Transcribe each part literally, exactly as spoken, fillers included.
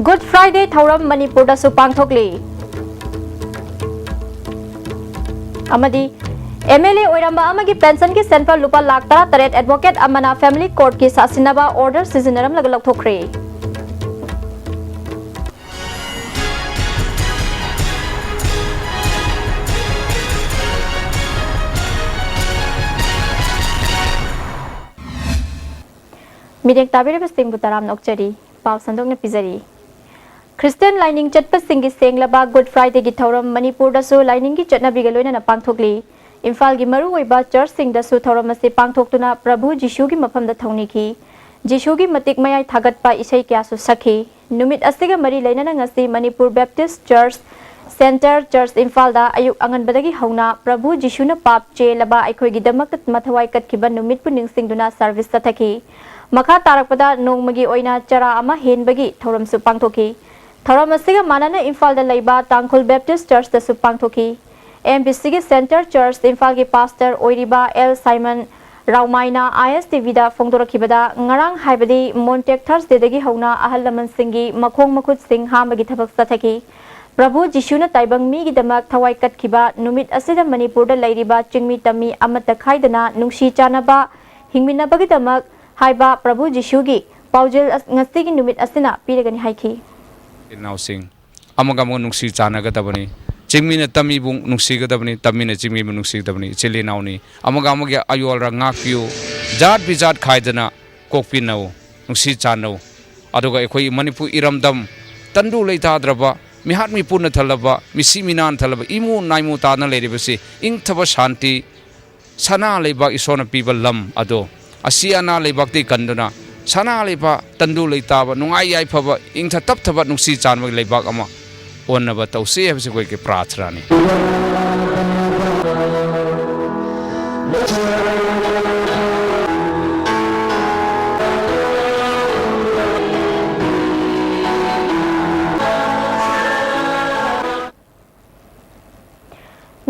Good Friday ꯊꯧꯔꯝ ꯃꯅꯤꯄꯨꯔꯗꯁꯨ ꯄꯥꯡꯊꯣꯛꯂꯤ꯫ ꯑꯃꯗꯤ MLA ꯑꯣꯏꯔꯝꯕ ꯑꯃꯒꯤ ꯄꯦꯟꯁꯟꯒꯤ ꯁꯦꯟꯐꯝ ꯂꯨꯄꯥ ꯂꯥꯈ ꯇꯔꯥꯇꯔꯦꯠ ꯑꯦꯗꯚꯣꯀꯦꯠ ꯑꯃꯅ ꯐꯦꯃꯤꯂꯤ ꯀꯣꯔꯠꯀꯤ ꯁꯥꯁꯤꯟꯅꯕ ꯑꯣꯔꯗꯔ ꯁꯤꯖꯤꯟꯅꯔꯝꯂꯒ ꯂꯧꯊꯣꯛꯈ꯭ꯔꯦ꯫ ꯃꯤꯠꯌꯦꯡ ꯇꯥꯕꯤꯔꯤꯕꯁꯤꯡꯕꯨ ꯇꯔꯥꯝꯅ ꯑꯣꯛꯆꯔꯤ꯫ ꯄꯥꯎ ꯁꯟꯗꯣꯛꯅ ꯄꯤꯖꯔꯤ꯫ ꯈ꯭ꯔꯤꯁꯇꯤꯌꯟ ꯂꯥꯏꯅꯤꯡ ꯆꯠꯄꯁꯤꯡꯒꯤ ꯁꯦꯡꯂꯕ Good Fridayꯒꯤ ꯊꯧꯔꯝ ꯃꯅꯤꯄꯨꯔꯗꯁꯨ ꯂꯥꯏꯅꯤꯡꯒꯤ ꯆꯠꯅꯕꯤꯒ ꯂꯣꯏꯅꯅ ꯄꯥꯡꯊꯣꯛꯂꯤ꯫ ꯏꯝꯐꯥꯜꯒꯤ ꯃꯔꯨꯑꯣꯏꯕ ꯆꯔꯆꯁꯤꯡꯗꯁꯨ ꯊꯧꯔꯝ ꯑꯁꯤ ꯄꯥꯡꯊꯣꯛꯇꯨꯅ ꯄ꯭ꯔꯚꯨ ꯖꯤꯁꯨꯒꯤ ꯃꯐꯝꯗ ꯊꯧꯅꯤꯈꯤ꯫ ꯖꯤꯁꯨꯒꯤ ꯃꯇꯤꯛ ꯃꯌꯥꯏ ꯊꯥꯒꯠꯄ ꯏꯁꯩ ꯀꯌꯥꯁꯨ ꯁꯛꯈꯤ꯫ ꯅꯨꯃꯤꯠ ꯑꯁꯤꯒ ꯃꯔꯤ ꯂꯩꯅꯅ ꯉꯁꯤ ꯃꯅꯤꯄꯨꯔ ꯕꯦꯞꯇꯤꯁ ꯆꯔꯆ, ꯁꯦꯟꯇꯔ ꯆꯔꯆ ꯏꯝꯐꯥꯜꯗ ꯑꯌꯨꯛ ꯑꯉꯟꯕꯗꯒꯤ ꯍꯧꯅ ꯄ꯭ꯔꯚꯨ ꯖꯤꯁꯨꯅ ꯄꯥꯞ ꯆꯦꯜꯂꯕ ꯑꯩꯈꯣꯏꯒꯤꯗꯃꯛꯇ ꯃꯊꯋꯥꯏ ꯀꯠꯈꯤꯕ ꯅꯨꯃꯤꯠꯄꯨ ꯅꯤꯡꯁꯤꯡꯗꯨꯅ ꯁꯔꯚꯤꯁ ꯆꯠꯊꯈꯤ꯫ ꯃꯈꯥ ꯇꯥꯔꯛꯄꯗ ꯅꯣꯡꯃꯒꯤ ꯑꯣꯏꯅ ꯆꯔꯥ ꯑꯃ ꯍꯦꯟꯕꯒꯤ ꯊꯧꯔꯝꯁꯨ ꯄꯥꯡꯊꯣꯛꯈꯤ꯫ ꯊꯧꯔꯝ ꯑꯁꯤꯒ ꯃꯥꯟꯅꯅ ꯏꯝꯐꯥꯜꯗ ꯂꯩꯕ ꯇꯥꯡꯈꯨꯜ ꯕꯦꯞꯇꯤꯁ ꯆꯔꯆꯇꯁꯨ ꯄꯥꯡꯊꯣꯛꯈꯤ꯫ MBCꯒꯤ ꯁꯦꯟꯇꯔ ꯆꯔꯆ ꯏꯝꯐꯥꯜꯒꯤ ꯄꯥꯁꯇꯔ ꯑꯣꯏꯔꯤꯕ ꯑꯦꯜ ꯁꯥꯏꯃꯟ ꯔꯥꯎꯃꯥꯏꯅ ISTVꯗ ꯐꯣꯡꯗꯣꯔꯛꯈꯤꯕꯗ, ꯉꯔꯥꯡ ꯍꯥꯏꯕꯗꯤ ꯃꯣꯟꯇꯦꯛ ꯊꯔꯁꯗꯦꯗꯒꯤ ꯍꯧꯅ ꯑꯍꯜ ꯂꯃꯟꯁꯤꯡꯒꯤ ꯃꯈꯣꯡ ꯃꯈꯨꯠꯁꯤꯡ ꯍꯥꯝꯕꯒꯤ ꯊꯕꯛ ꯆꯠꯊꯈꯤ꯫ ꯄ꯭ꯔꯚꯨ ꯖꯤꯁꯨꯅ ꯇꯥꯏꯕꯪ ꯃꯤꯒꯤꯗꯃꯛ ꯊꯋꯥꯏ ꯀꯠꯈꯤꯕ ꯅꯨꯃꯤꯠ ꯑꯁꯤꯗ ꯃꯅꯤꯄꯨꯔꯗ ꯂꯩꯔꯤꯕ ꯆꯤꯡꯃꯤ ꯇꯝꯃꯤ ꯑꯃꯠꯇ ꯈꯥꯏꯗꯅ ꯅꯨꯡꯁꯤ ꯆꯥꯟꯅꯕ ꯍꯤꯡꯃꯤꯟꯅꯕꯒꯤꯗꯃꯛ ꯍꯥꯏꯕ ꯄ꯭ꯔꯚꯨ ꯖꯤꯁꯨꯒꯤ ꯄꯥꯎꯖꯦꯜ ꯑꯁ-, ꯉꯁꯤꯒꯤ ꯅꯨꯃꯤꯠ ꯑꯁꯤꯅ ꯄꯤꯔꯒꯅꯤ ꯍꯥꯏꯈꯤ꯫ ꯏꯆꯤꯜ ꯏꯅꯥꯎꯁꯤꯡ ꯑꯃꯒ ꯑꯃꯒ ꯅꯨꯡꯁꯤ ꯆꯥꯟꯅꯒꯗꯕꯅꯤ꯫ ꯆꯤꯡꯃꯤꯅ ꯇꯝꯃꯤꯕꯨ ꯅꯨꯡꯁꯤꯒꯗꯕꯅꯤ, ꯇꯝꯃꯤꯅ ꯆꯤꯡꯃꯤꯕꯨ ꯅꯨꯡꯁꯤꯒꯗꯕꯅꯤ꯫ ꯏꯆꯤꯜ ꯏꯅꯥꯎꯅꯤ, ꯑꯃꯒ ꯑꯃꯒꯤ ꯑꯌꯣꯜꯔ ꯉꯥꯛꯄꯤꯌꯨ, ꯖꯥꯠ ꯕꯤꯖꯥꯠ ꯈꯥꯏꯗꯅ ꯀꯣꯛꯄꯤꯅꯧ, ꯅꯨꯡꯁꯤ ꯆꯥꯟꯅꯧ꯫ ꯑꯗꯨꯒ ꯑꯩꯈꯣꯏ ꯃꯅꯤꯄꯨꯔ ꯏꯔꯝꯗꯝ ꯇꯪꯗꯨ ꯂꯩꯇꯥꯗ꯭ꯔꯕ, ꯃꯤꯍꯥꯠ ꯃꯤꯄꯨꯟꯅ ꯊꯜꯂꯕ, ꯃꯤꯁꯤ ꯃꯤꯅꯥꯅ ꯊꯜꯂꯕ, ꯏꯃꯨ ꯅꯥꯏꯃꯨ ꯇꯥꯅ ꯂꯩꯔꯤꯕꯁꯤ ꯏꯪꯊꯕ ꯁꯥꯟꯇꯤ, ꯁꯅꯥ ꯂꯩꯕꯥꯛ ꯏꯁꯣꯔꯅ ꯄꯤꯕ ꯂꯝ ꯑꯗꯣ ꯑꯁꯤ ꯑꯅꯥ ꯂꯩꯕꯥꯛꯇꯒꯤ ꯀꯟꯗꯨꯅ ꯁꯅꯥ ꯂꯩꯕꯥꯛ ꯇꯪꯗꯨ ꯂꯩꯇꯥꯕ, ꯅꯨꯡꯉꯥꯏ ꯌꯥꯏꯐꯕ, ꯏꯪꯊ ꯇꯞꯊꯕ, ꯅꯨꯡꯁꯤ ꯆꯥꯟꯕꯒꯤ ꯂꯩꯕꯥꯛ ꯑꯃ ꯑꯣꯟꯅꯕ ꯇꯧꯁꯤ ꯍꯥꯏꯕꯁꯤ ꯑꯩꯈꯣꯏꯒꯤ ꯄ꯭ꯔꯥꯔꯊꯅꯥꯅꯤ꯫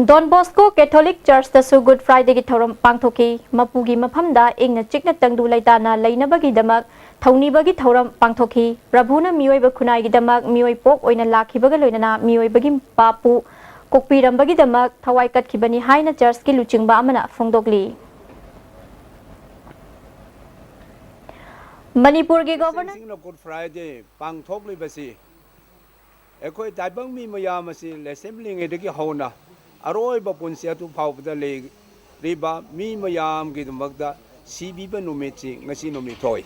Don Bosco Catholic Churchꯇꯁꯨ Good Fridayꯒꯤ ꯊꯧꯔꯝ ꯄꯥꯡꯊꯣꯛꯈꯤ꯫ ꯃꯄꯨꯒꯤ ꯃꯐꯝꯗ ꯏꯪꯅ ꯆꯤꯛꯅ ꯇꯪꯗꯨ ꯂꯩꯇꯥꯅ ꯂꯩꯅꯕꯒꯤꯗꯃꯛ ꯊꯧꯅꯤꯕꯒꯤ ꯊꯧꯔꯝ ꯄꯥꯡꯊꯣꯛꯈꯤ꯫ ꯄ꯭ꯔꯚꯨꯅ ꯃꯤꯑꯣꯏꯕ ꯈꯨꯟꯅꯥꯏꯒꯤꯗꯃꯛ ꯃꯤꯑꯣꯏ ꯄꯣꯛ ꯑꯣꯏꯅ ꯂꯥꯛꯈꯤꯕꯒ ꯂꯣꯏꯅꯅ ꯃꯤꯑꯣꯏꯕꯒꯤ ꯄꯥꯞꯄꯨ ꯀꯣꯛꯄꯤꯔꯝꯕꯒꯤꯗꯃꯛ ꯊꯋꯥꯏ ꯀꯠꯈꯤꯕꯅꯤ ꯍꯥꯏꯅ ꯆꯔꯆꯀꯤ ꯂꯨꯆꯤꯡꯕ ꯑꯃꯅ ꯐꯣꯡꯗꯣꯛꯂꯤ꯫ ꯃꯅꯤꯄꯨꯔꯒꯤ ꯒꯣꯚꯔꯅꯔ ꯁꯤꯡꯅ Good Friday ꯄꯥꯡꯊꯣꯛꯂꯤꯕꯁꯤ ꯑꯩꯈꯣꯏ ꯇꯥꯏꯕꯪ ꯃꯤ ꯃꯌꯥꯝ ꯑꯁꯤ ꯂꯩꯁꯦꯝꯂꯤꯉꯩꯗꯒꯤ ꯍꯧꯅ ꯑꯔꯣꯏꯕ ꯄꯨꯟꯁꯤ ꯑꯗꯨ ꯐꯥꯎꯕꯗ ꯂꯩꯔꯤꯕ ꯃꯤ ꯃꯌꯥꯝꯒꯤꯗꯃꯛꯇ ꯁꯤꯕꯤꯕ ꯅꯨꯃꯤꯠꯁꯤ ꯉꯁꯤ ꯅꯨꯃꯤꯠ ꯊꯣꯛꯏ꯫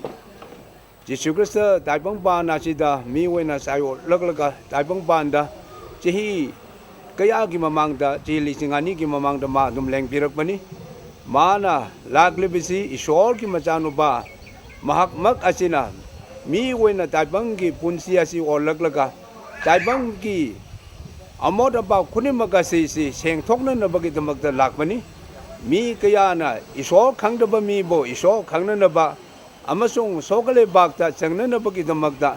ꯖꯤꯁꯨ ꯈ꯭ꯔꯤꯁꯇ ꯇꯥꯏꯕꯪ ꯄꯥꯟ ꯑꯁꯤꯗ ꯃꯤ ꯑꯣꯏꯅ ꯆꯥꯏꯑꯣꯠꯂꯛꯂꯒ ꯇꯥꯏꯕꯪ ꯄꯥꯟꯗ ꯆꯍꯤ ꯀꯌꯥꯒꯤ ꯃꯃꯥꯡꯗ, ꯆꯍꯤ ꯂꯤꯁꯤꯡ ꯑꯅꯤꯒꯤ ꯃꯃꯥꯡꯗ ꯃꯥ ꯑꯗꯨꯝ ꯂꯦꯡꯕꯤꯔꯛꯄꯅꯤ꯫ ꯃꯥꯅ ꯂꯥꯛꯂꯤꯕꯁꯤ ꯏꯁꯣꯔꯒꯤ ꯃꯆꯥꯅꯨꯄꯥ ꯃꯍꯥꯛꯃꯛ ꯑꯁꯤꯅ ꯃꯤ ꯑꯣꯏꯅ ꯇꯥꯏꯕꯪꯒꯤ ꯄꯨꯟꯁꯤ ꯑꯁꯤ ꯑꯣꯜꯂꯛꯂꯒ ꯇꯥꯏꯕꯪꯒꯤ ꯑꯃꯣꯠ ꯑꯄꯥ ꯈꯨꯗꯤꯡꯃꯛ ꯑꯁꯤ ꯁꯤ ꯁꯦꯡꯊꯣꯛꯅꯅꯕꯒꯤꯗꯃꯛꯇ ꯂꯥꯛꯄꯅꯤ꯫ ꯃꯤ ꯀꯌꯥꯅ ꯏꯁꯣꯔ ꯈꯪꯗꯕ ꯃꯤꯕꯨ ꯏꯁꯣꯔ ꯈꯪꯅꯅꯕ ꯑꯃꯁꯨꯡ ꯁꯣꯛꯀ ꯂꯩꯕꯥꯛꯇ ꯆꯪꯅꯅꯕꯒꯤꯗꯃꯛꯇ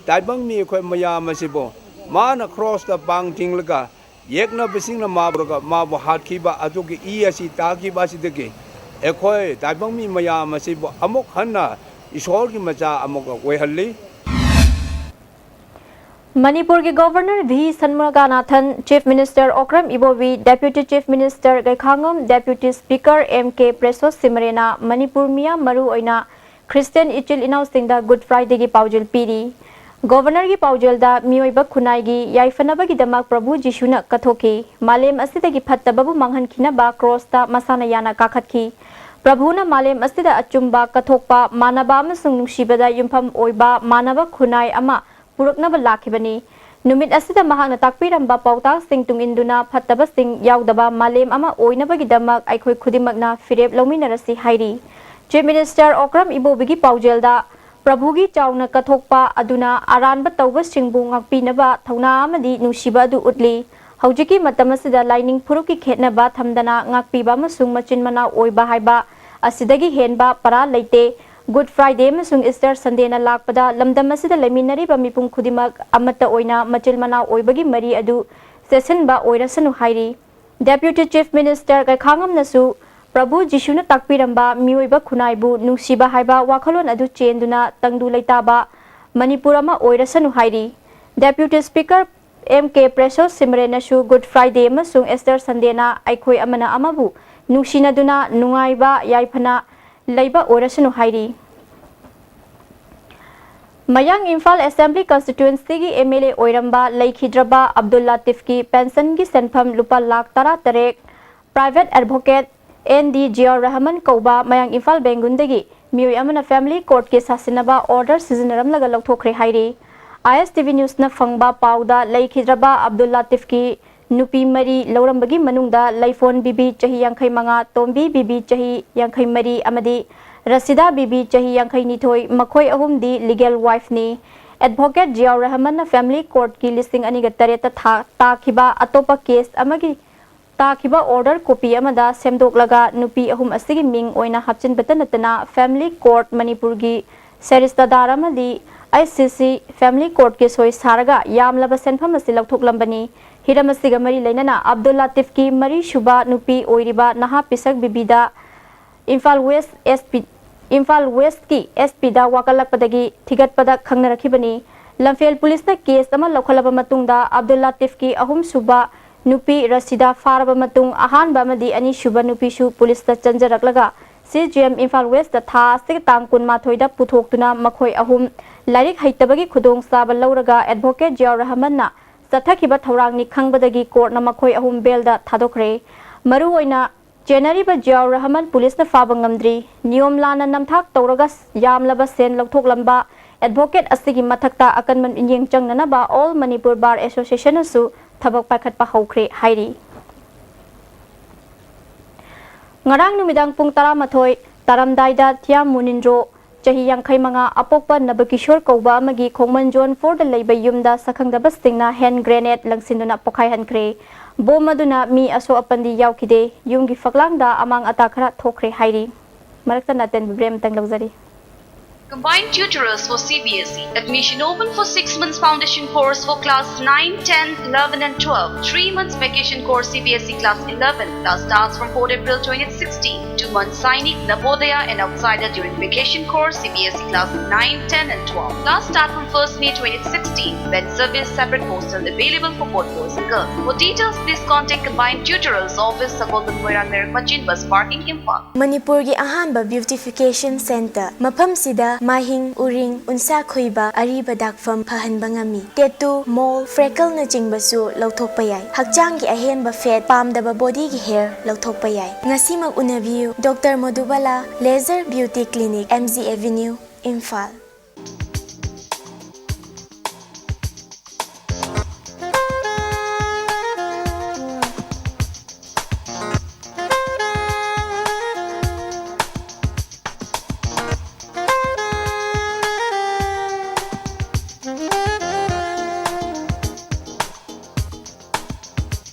ꯇꯥꯏꯕꯪ ꯃꯤ ꯑꯩꯈꯣꯏ ꯃꯌꯥꯝ ꯑꯁꯤꯕꯨ ꯃꯥꯅ ꯀ꯭ꯔꯣꯁꯇ ꯄꯥꯡ ꯇꯤꯡꯂꯒ ꯌꯦꯛꯅꯕꯁꯤꯡꯅ ꯃꯥꯕꯨ ꯃꯥꯕꯨ ꯍꯥꯠꯈꯤꯕ ꯑꯗꯨꯒꯤ ꯏ ꯑꯁꯤ ꯇꯥꯈꯤꯕ ꯑꯁꯤꯗꯒꯤ ꯑꯩꯈꯣꯏ ꯇꯥꯏꯕꯪ ꯃꯤ ꯃꯌꯥꯝ ꯑꯁꯤꯕꯨ ꯑꯃꯨꯛ ꯍꯟꯅ ꯏꯁꯣꯔꯒꯤ ꯃꯆꯥ ꯑꯃꯨꯛ ꯑꯣꯏꯍꯜꯂꯤ꯫ ꯃꯅꯤꯄꯨꯔꯒꯤ governor V Shanmuganathan, chief minister Okram Ibobi, deputy chief minister Gaikhangam, deputy speaker M K Preshow ꯁꯤꯃꯔꯦꯅ ꯃꯅꯤꯄꯨꯔ ꯃꯤꯌꯥꯝ, ꯃꯔꯨ ꯑꯣꯏꯅ ꯈ꯭ꯔꯤꯁꯇꯤꯌꯟ ꯏꯆꯤꯜ ꯏꯅꯥꯎꯁꯤꯡꯗ Good Fridayꯒꯤ ꯄꯥꯎꯖꯦꯜ ꯄꯤꯔꯤ꯫ ꯒꯣꯚꯔꯅꯔꯒꯤ ꯄꯥꯎꯖꯦꯜꯗ ꯃꯤꯑꯣꯏꯕ ꯈꯨꯟꯅꯥꯏꯒꯤ ꯌꯥꯏꯐꯅꯕꯒꯤꯗꯃꯛ ꯄ꯭ꯔꯚꯨ ꯖꯤꯁꯨꯅ ꯀꯠꯊꯣꯛꯈꯤ꯫ ꯃꯥꯂꯦꯝ ꯑꯁꯤꯗꯒꯤ ꯐꯠꯇꯕꯕꯨ ꯃꯥꯡꯍꯟꯈꯤꯅꯕ ꯀ꯭ꯔꯣꯁꯇ ꯃꯁꯥꯅ ꯌꯥꯅ ꯀꯥꯈꯠꯈꯤ꯫ ꯄ꯭ꯔꯚꯨꯅ ꯃꯥꯂꯦꯝ ꯑꯁꯤꯗ ꯑꯆꯨꯝꯕ, ꯀꯠꯊꯣꯛꯄ, ꯃꯥꯟꯅꯕ ꯑꯃꯁꯨꯡ ꯅꯨꯡꯁꯤꯕꯗ ꯌꯨꯝꯐꯝ ꯑꯣꯏꯕ ꯃꯥꯟꯅꯕ ꯈꯨꯟꯅꯥꯏ ꯑꯃ ꯄꯨꯔꯛꯅꯕ ꯂꯥꯛꯈꯤꯕꯅꯤ꯫ ꯅꯨꯃꯤꯠ ꯑꯁꯤꯗ ꯃꯍꯥꯛꯅ ꯇꯥꯛꯄꯤꯔꯝꯕ ꯄꯥꯎꯇꯥꯛꯁꯤꯡ ꯇꯨꯡ ꯏꯟꯗꯨꯅ ꯐꯠꯇꯕꯁꯤꯡ ꯌꯥꯎꯗꯕ ꯃꯥꯂꯦꯝ ꯑꯃ ꯑꯣꯏꯅꯕꯒꯤꯗꯃꯛ ꯑꯩꯈꯣꯏ ꯈꯨꯗꯤꯡꯃꯛꯅ ꯐꯤꯔꯦꯞ ꯂꯧꯃꯤꯟꯅꯔꯁꯤ ꯍꯥꯏꯔꯤ꯫ ꯆꯤꯐ ꯃꯤꯅꯤꯁꯇꯔ ꯑꯣꯀ꯭ꯔꯝ ꯏꯕꯣꯕꯤꯒꯤ ꯄꯥꯎꯖꯦꯜꯗ, ꯄ꯭ꯔꯚꯨꯒꯤ ꯆꯥꯎꯅ ꯀꯠꯊꯣꯛꯄ ꯑꯗꯨꯅ ꯑꯔꯥꯟꯕ ꯇꯧꯕꯁꯤꯡꯕꯨ ꯉꯥꯛꯄꯤꯅꯕ ꯊꯧꯅꯥ ꯑꯃꯗꯤ ꯅꯨꯡꯁꯤꯕ ꯑꯗꯨ ꯎꯠꯂꯤ꯫ ꯍꯧꯖꯤꯛꯀꯤ ꯃꯇꯝ ꯑꯁꯤꯗ ꯂꯥꯏꯅꯤꯡ ꯐꯨꯔꯨꯞꯀꯤ ꯈꯦꯠꯅꯕ ꯊꯝꯗꯅ ꯉꯥꯛꯄꯤꯕ ꯑꯃꯁꯨꯡ ꯃꯆꯤꯟ ꯃꯅꯥꯎ ꯑꯣꯏꯕ ꯍꯥꯏꯕ ꯑꯁꯤꯗꯒꯤ ꯍꯦꯟꯕ ꯄꯔꯥ ꯂꯩꯇꯦ꯫ Good Friday ꯑꯃꯁꯨꯡ Easter Sundayꯅ ꯂꯥꯛꯄꯗ ꯂꯝꯗꯝ ꯑꯁꯤꯗ ꯂꯩꯃꯤꯟꯅꯔꯤꯕ ꯃꯤꯄꯨꯝ ꯈꯨꯗꯤꯡꯃꯛ ꯑꯃꯠꯇ ꯑꯣꯏꯅ ꯃꯆꯤꯟ ꯃꯅꯥꯎ ꯑꯣꯏꯕꯒꯤ ꯃꯔꯤ ꯑꯗꯨ ꯆꯦꯠꯁꯤꯟꯕ ꯑꯣꯏꯔꯁꯅꯨ ꯍꯥꯏꯔꯤ꯫ Deputy Chief Minister ꯀꯩꯈꯥꯉꯝꯅꯁꯨ ꯄ꯭ꯔꯚꯨ ꯖꯤꯁꯨꯅ ꯇꯥꯛꯄꯤꯔꯝꯕ ꯃꯤꯑꯣꯏꯕ ꯈꯨꯟꯅꯥꯏꯕꯨ ꯅꯨꯡꯁꯤꯕ ꯍꯥꯏꯕ ꯋꯥꯈꯜꯂꯣꯟ ꯑꯗꯨ ꯆꯦꯟꯗꯨꯅ ꯇꯪꯗꯨ ꯂꯩꯇꯥꯕ ꯃꯅꯤꯄꯨꯔ ꯑꯃ ꯑꯣꯏꯔꯁꯅꯨ ꯍꯥꯏꯔꯤ꯫ Deputy Speaker M K Precious Simrenꯅꯁꯨ Good Friday ꯑꯃꯁꯨꯡ Easter Sundayꯅ ꯑꯩꯈꯣꯏ ꯑꯃꯅ ꯑꯃꯕꯨ ꯅꯨꯡꯁꯤꯅꯗꯨꯅ ꯅꯨꯡꯉꯥꯏꯕ ꯌꯥꯏꯐꯅ ꯂꯩꯕ ꯑꯣꯏꯔꯁꯅꯨ ꯍꯥꯏꯔꯤ꯫ ꯃꯌꯥꯡ Imphal Assembly Constituencyꯒꯤ M L A ꯑꯣꯏꯔꯝꯕ ꯂꯩꯈꯤꯗ꯭ꯔꯕ ꯑꯕꯗꯨꯜ ꯂꯥꯇꯤꯐꯀꯤ pensionꯒꯤ ꯁꯦꯟꯐꯝ ꯂꯨꯄꯥ ꯂꯥꯈ ꯇꯔꯥ ꯇꯔꯦꯠ private advocate N D Ziaur Rahman ꯀꯧꯕ ꯃꯌꯥꯡ ꯏꯝꯐꯥꯜ ꯕꯦꯡꯒꯨꯟꯗꯒꯤ ꯃꯤꯑꯣꯏ ꯑꯃꯅ family courtꯀꯤ ꯁꯥꯁꯤꯟꯅꯕ order ꯁꯤꯖꯤꯟꯅꯔꯝꯂꯒ ꯂꯧꯊꯣꯛꯈ꯭ꯔꯦ ꯍꯥꯏꯔꯤ꯫ I S T V Newsꯅ ꯐꯪꯕ ꯄꯥꯎꯗ ꯂꯩꯈꯤꯗ꯭ꯔꯕ ꯑꯕꯗꯨꯜ ꯂꯥꯇꯤꯐꯀꯤ ꯅꯨꯄꯤ ꯃꯔꯤ ꯂꯧꯔꯝꯕꯒꯤ ꯃꯅꯨꯡꯗ ꯂꯩꯐꯣꯟ ꯕꯤꯕꯤ ꯆꯍꯤ ꯌꯥꯡꯈꯩ ꯃꯉꯥ, ꯇꯣꯝꯕꯤ ꯕꯤꯕꯤ ꯆꯍꯤ ꯌꯥꯡꯈꯩ ꯃꯔꯤ ꯑꯃꯗꯤ ꯔꯁꯤꯗꯥ ꯕꯤꯕꯤ ꯆꯍꯤ ꯌꯥꯡꯈꯩ ꯅꯤꯊꯣꯏ, ꯃꯈꯣꯏ ꯑꯍꯨꯝꯗꯤ legal wifeꯅꯤ꯫ Advocate ꯖꯤꯌꯥꯎꯔ ꯔꯍꯃꯟꯅ family courtꯀꯤ ꯂꯤꯁꯤꯡ ꯑꯅꯤꯒ ꯇꯔꯦꯠꯇ ꯊꯥ-, ꯇꯥꯈꯤꯕ ꯑꯇꯣꯞꯄ case ꯑꯃꯒꯤ ꯇꯥꯈꯤꯕ order copy ꯑꯃꯗ ꯁꯦꯝꯗꯣꯛꯂꯒ ꯅꯨꯄꯤ ꯑꯍꯨꯝ ꯑꯁꯤꯒꯤ ꯃꯤꯡ ꯑꯣꯏꯅ ꯍꯥꯞꯆꯤꯟꯕꯇ ꯅꯠꯇꯅ family court ꯃꯅꯤꯄꯨꯔꯒꯤ ꯁꯦꯔꯤꯁꯇꯥꯗꯥꯔ ꯑꯃꯗꯤ I C C family courtꯀꯤ ꯁꯣꯏ ꯁꯥꯔꯒ ꯌꯥꯝꯂꯕ ꯁꯦꯟꯐꯝ ꯑꯁꯤ ꯂꯧꯊꯣꯛꯂꯝꯕꯅꯤ꯫ ꯍꯤꯔꯝ ꯑꯁꯤꯒ ꯃꯔꯤ ꯂꯩꯅꯅ ꯑꯕꯗꯨꯜ ꯂꯥꯇꯤꯐꯀꯤ ꯃꯔꯤꯁꯨꯕ ꯅꯨꯄꯤ ꯑꯣꯏꯔꯤꯕ ꯅꯍꯥ ꯄꯤꯁꯛ ꯕꯤꯕꯤꯗ Imphal West S P, Imphal Westꯀꯤ S Pꯗ ꯋꯥꯀꯠꯂꯛꯄꯗꯒꯤ ꯊꯤꯒꯠꯄꯗ ꯈꯪꯅꯔꯛꯈꯤꯕꯅꯤ꯫ ꯂꯝꯐꯦꯜ ꯄꯨꯂꯤꯁꯅ case ꯑꯃ ꯂꯧꯈꯠꯂꯕ ꯃꯇꯨꯡꯗ ꯑꯕꯗꯨꯜ ꯂꯥꯇꯤꯐꯀꯤ ꯑꯍꯨꯝꯁꯨꯕ ꯅꯨꯄꯤ ꯔꯁꯤꯗꯥ ꯐꯥꯔꯕ ꯃꯇꯨꯡ ꯑꯍꯥꯟꯕ ꯑꯃꯗꯤ ꯑꯅꯤꯁꯨꯕ ꯅꯨꯄꯤꯁꯨ ꯄꯨꯂꯤꯁꯇ ꯆꯪꯖꯔꯛꯂꯒ C J M ꯏꯝꯐꯥꯜ Westꯇ ꯊꯥ ꯑꯁꯤꯒꯤ ꯇꯥꯡ ꯀꯨꯟꯃꯥꯊꯣꯏꯗ ꯄꯨꯊꯣꯛꯇꯨꯅ ꯃꯈꯣꯏ ꯑꯍꯨꯝ ꯂꯥꯏꯔꯤꯛ ꯍꯩꯇꯕꯒꯤ ꯈꯨꯗꯣꯡꯆꯥꯕ ꯂꯧꯔꯒ advocate ꯖꯤꯌꯥꯎꯔ ꯔꯍꯃꯟꯅ ꯆꯠꯊꯈꯤꯕ ꯊꯧꯔꯥꯡꯅꯤ ꯈꯪꯕꯗꯒꯤ courtꯅ ꯃꯈꯣꯏ ꯑꯍꯨꯝ bailꯗ ꯊꯥꯗꯣꯛꯈ꯭ꯔꯦ꯫ ꯃꯔꯨꯑꯣꯏꯅ ꯆꯦꯟꯅꯔꯤꯕ ꯖꯤꯌꯥꯎꯔ ꯔꯍꯃꯟ ꯄꯨꯂꯤꯁꯅ ꯐꯥꯕ ꯉꯝꯗ꯭ꯔꯤ꯫ ꯅꯤꯌꯣꯝ ꯂꯥꯟꯅ ꯅꯝꯊꯥꯛ ꯇꯧꯔꯒ ꯌꯥꯝꯂꯕ ꯁꯦꯟ ꯂꯧꯊꯣꯛꯂꯝꯕ advocate ꯑꯁꯤꯒꯤ ꯃꯊꯛꯇ ꯑꯀꯟꯕ ꯃꯤꯠꯌꯦꯡ ꯆꯪꯅꯅꯕ All Manipur Bar Associationꯅꯁꯨ ꯊꯕꯛ ꯄꯥꯏꯈꯠꯄ ꯍꯧꯈ꯭ꯔꯦ ꯍꯥꯏꯔꯤ꯫ ꯉꯔꯥꯡ ꯅꯨꯃꯤꯗꯥꯡ ꯄꯨꯡ ꯇꯔꯥꯃꯥꯊꯣꯏ ꯇꯥꯔꯝꯗꯥꯏꯗ ꯊꯤꯌꯥꯝ ꯃꯨꯅꯤꯟꯗ꯭ꯔꯣ, ꯆꯍꯤ ꯌꯥꯡꯈꯩ ꯃꯉꯥ, ꯑꯄꯣꯛꯄ ꯅꯕꯀꯤꯁꯣꯔ ꯀꯧꯕ ꯑꯃꯒꯤ ꯈꯣꯡꯃꯟ Zone Fourꯗ ꯂꯩꯕ ꯌꯨꯝꯗ ꯁꯛꯈꯪꯗꯕꯁꯤꯡꯅ hand grenade ꯂꯪꯁꯤꯟꯗꯨꯅ ꯄꯣꯈꯥꯏꯍꯟꯈ꯭ꯔꯦ꯫ Bomb ꯑꯗꯨꯅ ꯃꯤ ꯑꯁꯣꯛ ꯑꯄꯟꯗꯤ ꯌꯥꯎꯈꯤꯗꯦ꯫ ꯌꯨꯝꯒꯤ ꯐꯛꯂꯥꯡꯗ ꯑꯃꯥꯡ ꯑꯇꯥ ꯈꯔ ꯊꯣꯛꯈ꯭ꯔꯦ ꯍꯥꯏꯔꯤ꯫ ꯃꯔꯛꯇ ꯅꯥꯇꯦꯟꯕ break ꯑꯃꯇꯪ ꯂꯧꯖꯔꯤ꯫ Combined tutorials for C B S E. Admission open for six months foundation course for class nine, ten, eleven and twelve. Three months vacation course C B S E class eleven. Class starts from fourth April twenty sixteen. Two months Sainik, Navodaya and Outsider during vacation course C B S E class nine, ten and twelve. Class start from first May twenty sixteen. When service, separate hostel available for both boys and girls. For details, please contact Combined Tutorials Office, Sagolband Moirang Leirak Machin, bus parking, Imphal. ꯃꯅꯤꯄꯨꯔꯒꯤ ꯑꯍꯥꯟꯕ beautification centre꯫ ꯃꯐꯝꯁꯤꯗ ꯃꯥꯏꯍꯤꯡ, ꯎꯔꯤꯡ, ꯎꯟꯁꯥ ꯈꯨꯏꯕ, ꯑꯔꯤꯕ ꯗꯥꯛꯐꯝ ꯐꯍꯟꯕ ꯉꯝꯃꯤ꯫ Tattoo, mole, freckleꯅꯆꯤꯡꯕꯁꯨ ꯂꯧꯊꯣꯛꯄ ꯌꯥꯏ꯫ ꯍꯛꯆꯥꯡꯒꯤ ꯑꯍꯦꯟꯕ fat, ꯄꯥꯝꯗꯕ bodyꯒꯤ hair ꯂꯧꯊꯣꯛꯄ ꯌꯥꯏ꯫ ꯉꯁꯤꯃꯛ ꯎꯅꯕꯤꯌꯨ꯫ Doctor Madhubala Laser Beauty Clinic, M G Avenue, Imphal.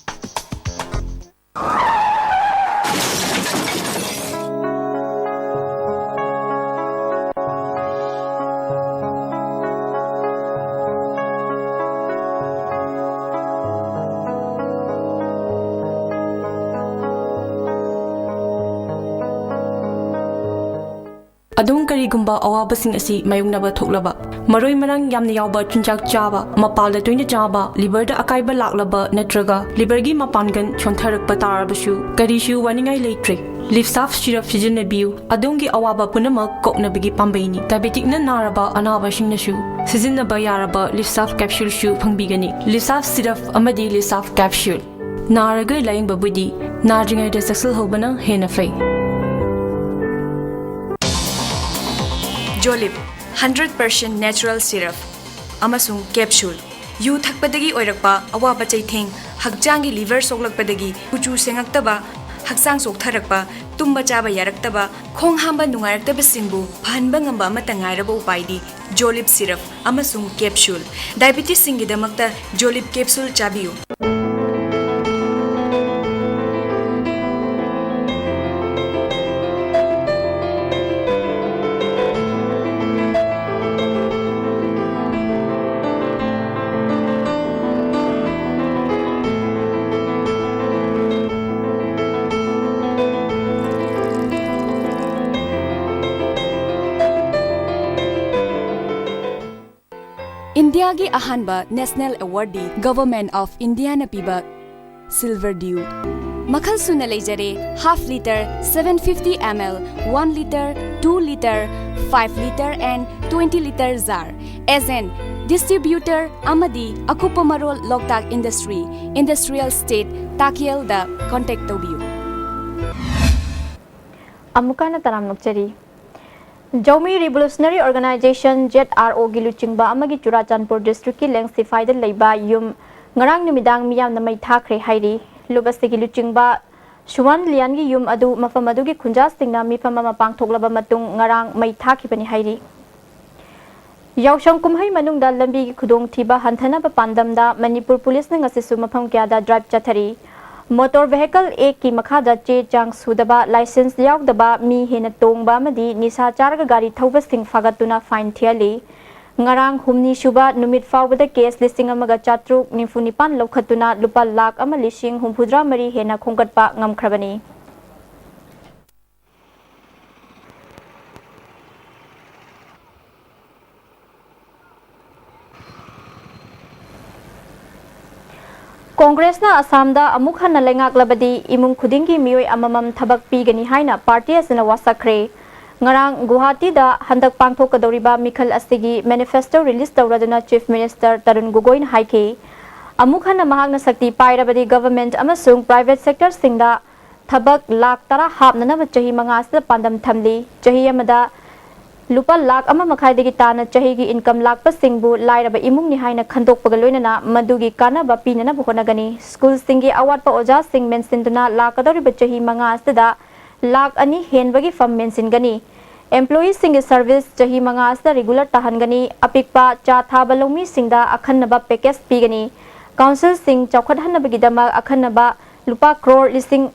ꯑꯗꯣꯝ ꯀꯔꯤꯒꯨꯝꯕ ꯑꯋꯥꯕꯁꯤꯡ ꯑꯁꯤ ꯃꯥꯌꯣꯛꯅꯕ ꯊꯣꯛꯂꯕ, ꯃꯔꯣꯏ ꯃꯔꯥꯡ ꯌꯥꯝꯅ ꯌꯥꯎꯕ ꯆꯤꯟꯖꯥꯛ ꯆꯥꯕ, ꯃꯄꯥꯜꯗ ꯇꯣꯏꯅ ꯆꯥꯕ, liverꯗ ꯑꯀꯥꯏꯕ ꯂꯥꯛꯂꯕ ꯅꯠꯇ꯭ꯔꯒ liverꯒꯤ ꯃꯄꯥꯡꯒꯜ ꯁꯣꯟꯊꯔꯛꯄ ꯇꯥꯔꯕꯁꯨ ꯀꯔꯤꯁꯨ ꯋꯥꯅꯤꯡꯉꯥꯏ ꯂꯩꯇ꯭ꯔꯦ꯫ Livsaf syrup ꯁꯤꯖꯤꯟꯅꯕꯤꯌꯨ꯫ ꯑꯗꯣꯝꯒꯤ ꯑꯋꯥꯕ ꯄꯨꯝꯅꯃꯛ ꯀꯣꯛꯅꯕꯒꯤ ꯄꯥꯝꯕꯩꯅꯤ꯫ Diabeticꯅ ꯅꯥꯔꯕ ꯑꯅꯥꯕꯁꯤꯡꯅꯁꯨ ꯁꯤꯖꯤꯟꯅꯕ ꯌꯥꯔꯕ Livsaf capsuleꯁꯨ ꯐꯪꯕꯤꯒꯅꯤ꯫ Livsaf syrup ꯑꯃꯗꯤ Livsaf capsule꯫ ꯅꯥꯔꯒ ꯂꯥꯌꯦꯡꯕꯕꯨꯗꯤ ꯅꯥꯗ꯭ꯔꯤꯉꯩꯗ ꯆꯦꯛꯁꯤꯜꯍꯧꯕꯅ ꯍꯦꯟꯅ ꯐꯩ꯫ Jolib, hundred percent natural syrup ꯑꯃꯁꯨꯡ capsule꯫ ꯌꯨ ꯊꯛꯄꯗꯒꯤ ꯑꯣꯏꯔꯛꯄ ꯑꯋꯥꯕ ꯆꯩꯊꯦꯡ, ꯍꯛꯆꯥꯡꯒꯤ liver ꯁꯣꯛꯂꯛꯄꯗꯒꯤ ꯀꯨꯆꯨ ꯁꯦꯡꯉꯛꯇꯕ, ꯍꯛꯆꯥꯡ ꯆꯣꯛꯊꯔꯛꯄ, ꯇꯨꯝꯕ ꯆꯥꯕ ꯌꯥꯔꯛꯇꯕ, ꯈꯣꯡ ꯍꯥꯝꯕ ꯅꯨꯡꯉꯥꯏꯔꯛꯇꯕꯁꯤꯡꯕꯨ ꯐꯍꯟꯕ ꯉꯝꯕ ꯑꯃꯠꯇ ꯉꯥꯏꯔꯕ ꯎꯄꯥꯏꯗꯤ Jolib syrup ꯑꯃꯁꯨꯡ capsule꯫ Diabetesꯁꯤꯡꯒꯤꯗꯃꯛꯇ Jolib capsule ꯆꯥꯕꯤꯌꯨ꯫ ꯏꯟꯗꯤꯌꯥꯒꯤ ꯑꯍꯥꯟꯕ ꯅꯦꯁꯅꯦꯜ ꯑꯦꯋꯥꯔꯗꯤ ꯒꯚꯔꯟꯃꯦꯟꯠ ꯑꯣꯐ ꯏꯟꯗꯤꯌꯥꯅ ꯄꯤꯕ ꯁꯤꯜꯚꯔ ꯗ꯭ꯌꯨ꯫ ꯃꯈꯜ ꯁꯨꯅ ꯂꯩꯖꯔꯦ, half litre, seven fifty ml, one litre, two litre, five litre and twenty litre jar꯫ Agent, distributor ꯑꯃꯗꯤ ꯑꯀꯨꯞꯄ ꯃꯔꯣꯜ ꯂꯣꯛꯇꯥꯛ ꯏꯟꯗꯁꯇ꯭ꯔꯤ, ꯏꯟꯗꯁꯇ꯭ꯔꯤꯌꯦꯜ ꯏꯁꯇꯦꯠ, ꯇꯥꯀꯦꯜꯗ ꯀꯣꯟꯇꯦꯛ ꯇꯧꯕꯤꯌꯨ꯫ ꯑꯃꯨꯛꯀ ꯍꯟꯅ ꯇꯔꯥꯝꯅ ꯑꯣꯛꯆꯔꯤ꯫ ꯖꯧꯃꯤ ꯔꯤꯚꯣꯂꯨꯁꯅꯔꯤ ꯑꯣꯔꯒꯅꯥꯏꯖꯦꯁꯟ, ꯖꯦꯠ ꯑꯥꯔ ꯑꯣꯒꯤ ꯂꯨꯆꯤꯡꯕ ꯑꯃꯒꯤ ꯆꯨꯔꯥꯆꯥꯟꯄꯨꯔ ꯗꯤꯁꯇ꯭ꯔꯤꯛꯀꯤ ꯂꯦꯡꯁꯤꯐꯥꯏꯗ ꯂꯩꯕ ꯌꯨꯝ ꯉꯔꯥꯡ ꯅꯨꯃꯤꯗꯥꯡ ꯃꯤꯌꯥꯝꯅ ꯃꯩ ꯊꯥꯈ꯭ꯔꯦ ꯍꯥꯏꯔꯤ꯫ ꯂꯨꯞ ꯑꯁꯤꯒꯤ ꯂꯨꯆꯤꯡꯕ ꯁꯨꯋꯥꯟ ꯂꯤꯌꯥꯟꯒꯤ ꯌꯨꯝ ꯑꯗꯨ ꯃꯐꯝ ꯑꯗꯨꯒꯤ ꯈꯨꯟꯖꯥꯁꯤꯡꯅ ꯃꯤꯐꯝ ꯑꯃ ꯄꯥꯡꯊꯣꯛꯂꯕ ꯃꯇꯨꯡ ꯉꯔꯥꯡ ꯃꯩ ꯊꯥꯈꯤꯕꯅꯤ ꯍꯥꯏꯔꯤ꯫ ꯌꯥꯎꯁꯪ ꯀꯨꯝꯍꯩ ꯃꯅꯨꯡꯗ ꯂꯝꯕꯤꯒꯤ ꯈꯨꯗꯣꯡꯊꯤꯕ ꯍꯟꯊꯅꯕ ꯄꯥꯟꯗꯝꯗ ꯃꯅꯤꯄꯨꯔ ꯄꯨꯂꯤꯁꯅ ꯉꯁꯤꯁꯨ ꯃꯐꯝ ꯀꯌꯥꯗ ꯗ꯭ꯔꯥꯏꯚ ꯆꯠꯊꯔꯤ꯫ ꯃꯣꯇꯣꯔ ꯚꯦꯍꯤꯀꯜ ꯑꯦꯛꯀꯤ ꯃꯈꯥꯗ ꯆꯦ ꯆꯥꯡ ꯁꯨꯗꯕ, ꯂꯥꯏꯁꯦꯟꯁ ꯌꯥꯎꯗꯕ, ꯃꯤ ꯍꯦꯟꯅ ꯇꯣꯡꯕ ꯑꯃꯗꯤ ꯅꯤꯁꯥ ꯆꯥꯔꯒ ꯒꯥꯔꯤ ꯊꯧꯕꯁꯤꯡ ꯐꯥꯒꯠꯇꯨꯅ ꯐꯥꯏꯟ ꯊꯤꯍꯜꯂꯤ꯫ ꯉꯔꯥꯡ ꯍꯨꯝꯅꯤ ꯁꯨꯕ ꯅꯨꯃꯤꯠ ꯐꯥꯎꯕꯗ ꯀꯦꯁ ꯂꯤꯁꯤꯡ ꯑꯃꯒ ꯆꯥꯇ꯭ꯔꯨꯛ ꯅꯤꯐꯨ ꯅꯤꯄꯥꯟ ꯂꯧꯈꯠꯇꯨꯅ ꯂꯨꯄꯥ ꯂꯥꯈ ꯑꯃ ꯂꯤꯁꯤꯡ ꯍꯨꯝꯐꯨꯇꯔꯥ ꯃꯔꯤ ꯍꯦꯟꯅ ꯈꯣꯝꯒꯠꯄ ꯉꯝꯈ꯭ꯔꯕꯅꯤ꯫ ꯀꯣꯡꯒ꯭ꯔꯦꯁꯅ ꯑꯁꯥꯝꯗ ꯑꯃꯨꯛ ꯍꯟꯅ ꯂꯩꯉꯥꯛꯂꯕꯗꯤ ꯏꯃꯨꯡ ꯈꯨꯗꯤꯡꯒꯤ ꯃꯤꯑꯣꯏ ꯑꯃꯃꯝ ꯊꯕꯛ ꯄꯤꯒꯅꯤ ꯍꯥꯏꯅ ꯄꯥꯔꯇꯤ ꯑꯁꯤꯅ ꯋꯥꯁꯛꯈ꯭ꯔꯦ꯫ ꯉꯔꯥꯡ ꯒꯨꯋꯥꯍꯥꯇꯤꯗ ꯍꯟꯗꯛ ꯄꯥꯡꯊꯣꯛꯀꯗꯧꯔꯤꯕ ꯃꯤꯈꯜ ꯑꯁꯤꯒꯤ ꯃꯦꯅꯤꯐꯦꯁꯇꯣ ꯔꯤꯂꯤꯖ ꯇꯧꯔꯗꯨꯅ ꯆꯤꯐ ꯃꯤꯅꯤꯁꯇꯔ ꯇꯔꯨꯟ ꯒꯣꯒꯣꯏꯅ ꯍꯥꯏꯈꯤ꯫ ꯑꯃꯨꯛ ꯍꯟꯅ ꯃꯍꯥꯛꯅ ꯁꯛꯇꯤ ꯄꯥꯏꯔꯕꯗꯤ ꯒꯚꯔꯟꯃꯦꯟꯠ ꯑꯃꯁꯨꯡ ꯄ꯭ꯔꯥꯏꯚꯦꯠ ꯁꯦꯛꯇꯔꯁꯤꯡꯗ ꯊꯕꯛ ꯂꯥꯈ ꯇꯔꯥ ꯍꯥꯞꯅꯅꯕ ꯆꯍꯤ ꯃꯉꯥ ꯑꯁꯤꯗ ꯄꯥꯟꯗꯝ ꯊꯝꯂꯤ꯫ ꯆꯍꯤ ꯑꯃꯗ ꯂꯨꯄꯥ ꯂꯥꯈ ꯑꯃ ꯃꯈꯥꯏꯗꯒꯤ ꯇꯥꯅ ꯆꯍꯤꯒꯤ ꯏꯟꯀꯝ ꯂꯥꯛꯄꯁꯤꯡꯕꯨ ꯂꯥꯏꯔꯕ ꯏꯃꯨꯡꯅꯤ ꯍꯥꯏꯅ ꯈꯟꯗꯣꯛꯄꯒ ꯂꯣꯏꯅꯅ ꯃꯗꯨꯒꯤ ꯀꯥꯟꯅꯕ ꯄꯤꯅꯅꯕ ꯍꯣꯠꯅꯒꯅꯤ꯫ ꯁ꯭ꯀꯨꯜꯁꯤꯡꯒꯤ ꯑꯋꯥꯠꯄ ꯑꯣꯖꯥꯁꯤꯡ ꯃꯦꯟꯁꯤꯟꯗꯨꯅ ꯂꯥꯛꯀꯗꯧꯔꯤꯕ ꯆꯍꯤ ꯃꯉꯥ ꯑꯁꯤꯗ ꯂꯥꯈ ꯑꯅꯤ ꯍꯦꯟꯕꯒꯤ ꯐꯝ ꯃꯦꯟꯁꯤꯟꯒꯅꯤ꯫ ꯑꯦꯝꯄ꯭ꯂꯣꯌꯤꯁꯤꯡꯒꯤ ꯁꯔꯚꯤꯁ ꯆꯍꯤ ꯃꯉꯥ ꯑꯁꯤꯗ ꯔꯤꯒꯨꯂꯔ ꯇꯥꯍꯟꯒꯅꯤ꯫ ꯑꯄꯤꯛꯄ ꯆꯥ ꯊꯥꯕ ꯂꯧꯃꯤꯁꯤꯡꯗ ꯑꯈꯟꯅꯕ ꯄꯦꯀꯦꯖ ꯄꯤꯒꯅꯤ꯫ ꯀꯥꯎꯟꯁꯤꯜꯁꯤꯡ ꯆꯥꯎꯈꯠꯍꯟꯅꯕꯒꯤꯗꯃꯛ ꯑꯈꯟꯅꯕ ꯂꯨꯄꯥ ꯀ꯭ꯔꯣꯔ ꯂꯤꯁꯤꯡ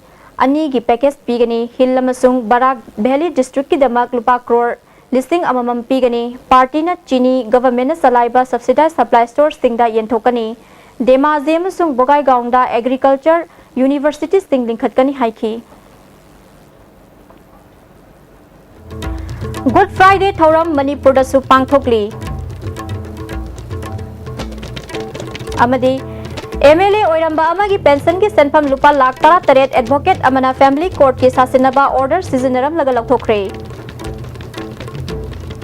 ꯑꯅꯤꯒꯤ ꯄꯦꯀꯦꯖ ꯄꯤꯒꯅꯤ꯫ ꯍꯤꯜ ꯑꯃꯁꯨꯡ ꯕꯔꯥꯛ ꯚꯦꯂꯤ ꯗꯤꯁꯇ꯭ꯔꯤꯛꯀꯤꯗꯃꯛ ꯂꯨꯄꯥ ꯀ꯭ꯔꯣꯔ ꯂꯤꯁꯤꯡ ꯑꯃꯃꯝ ꯄꯤꯒꯅꯤ꯫ ꯄꯥꯔꯇꯤꯅ ꯆꯤꯅꯤ ꯒꯚꯔꯟꯃꯦꯟꯠꯅ ꯆꯂꯥꯏꯕ ꯁꯕꯁꯤꯗꯥꯏꯖ ꯁꯄ꯭ꯂꯥꯏ ꯁ꯭ꯇꯣꯔꯁꯤꯡꯗ ꯌꯦꯟꯊꯣꯛꯀꯅꯤ꯫ ꯙꯦꯃꯥꯖꯤ ꯑꯃꯁꯨꯡ ꯕꯣꯒꯥꯏꯒꯥꯎꯟꯗ ꯑꯦꯒ꯭ꯔꯤꯀꯜꯆꯔ ꯌꯨꯅꯤꯚꯔꯁꯤꯇꯤꯁꯤꯡ ꯂꯤꯡꯈꯠꯀꯅꯤ ꯍꯥꯏꯈꯤ꯫ ꯒꯨꯗ ꯐ꯭ꯔꯥꯏꯗꯦ ꯊꯧꯔꯝ ꯃꯅꯤꯄꯨꯔꯗꯁꯨ ꯄꯥꯡꯊꯣꯛꯂꯤ꯫ ꯑꯃꯗꯤ MLA ꯑꯣꯏꯔꯝꯕ ꯑꯃꯒꯤ ꯄꯦꯟꯁꯟꯒꯤ ꯁꯦꯟꯐꯝ ꯂꯨꯄꯥ ꯂꯥꯈ ꯇꯔꯥꯇꯔꯦꯠ advocate ꯑꯃꯅ family courtꯀꯤ ꯁꯥꯁꯤꯟꯅꯕ order ꯁꯤꯖꯤꯟꯅꯔꯝꯂꯒ ꯂꯧꯊꯣꯛꯈ꯭ꯔꯦ꯫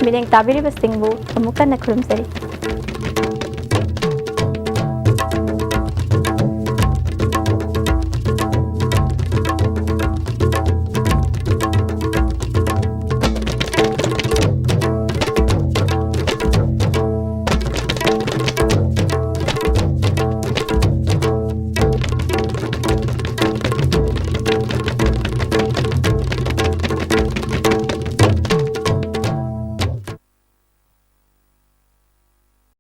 ꯃꯤꯠꯌꯦꯡ ꯇꯥꯕꯤꯔꯤꯕꯁꯤꯡꯕꯨ ꯑꯃꯨꯛ ꯍꯟꯅ ꯈꯨꯔꯨꯝꯖꯔꯤ꯫